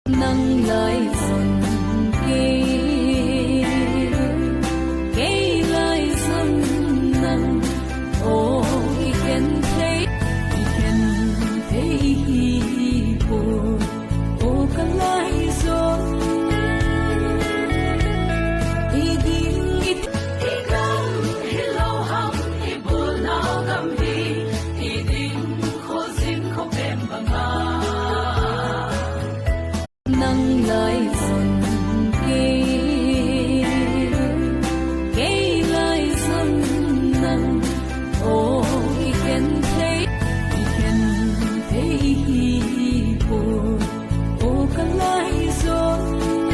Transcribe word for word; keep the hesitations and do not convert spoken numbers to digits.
Nang lai chun kei, kei lai chun nang, o kikhen thei, kikhen thei hi poi, o ka lai chun. I ding i, i gam hi lou ham, i bulna gam hi, i ding kho jing kho pen banga. Nang lai chun kei, kei lai chun nang, o kikhen thei, kikhen thei hi poi, o ka lai chun.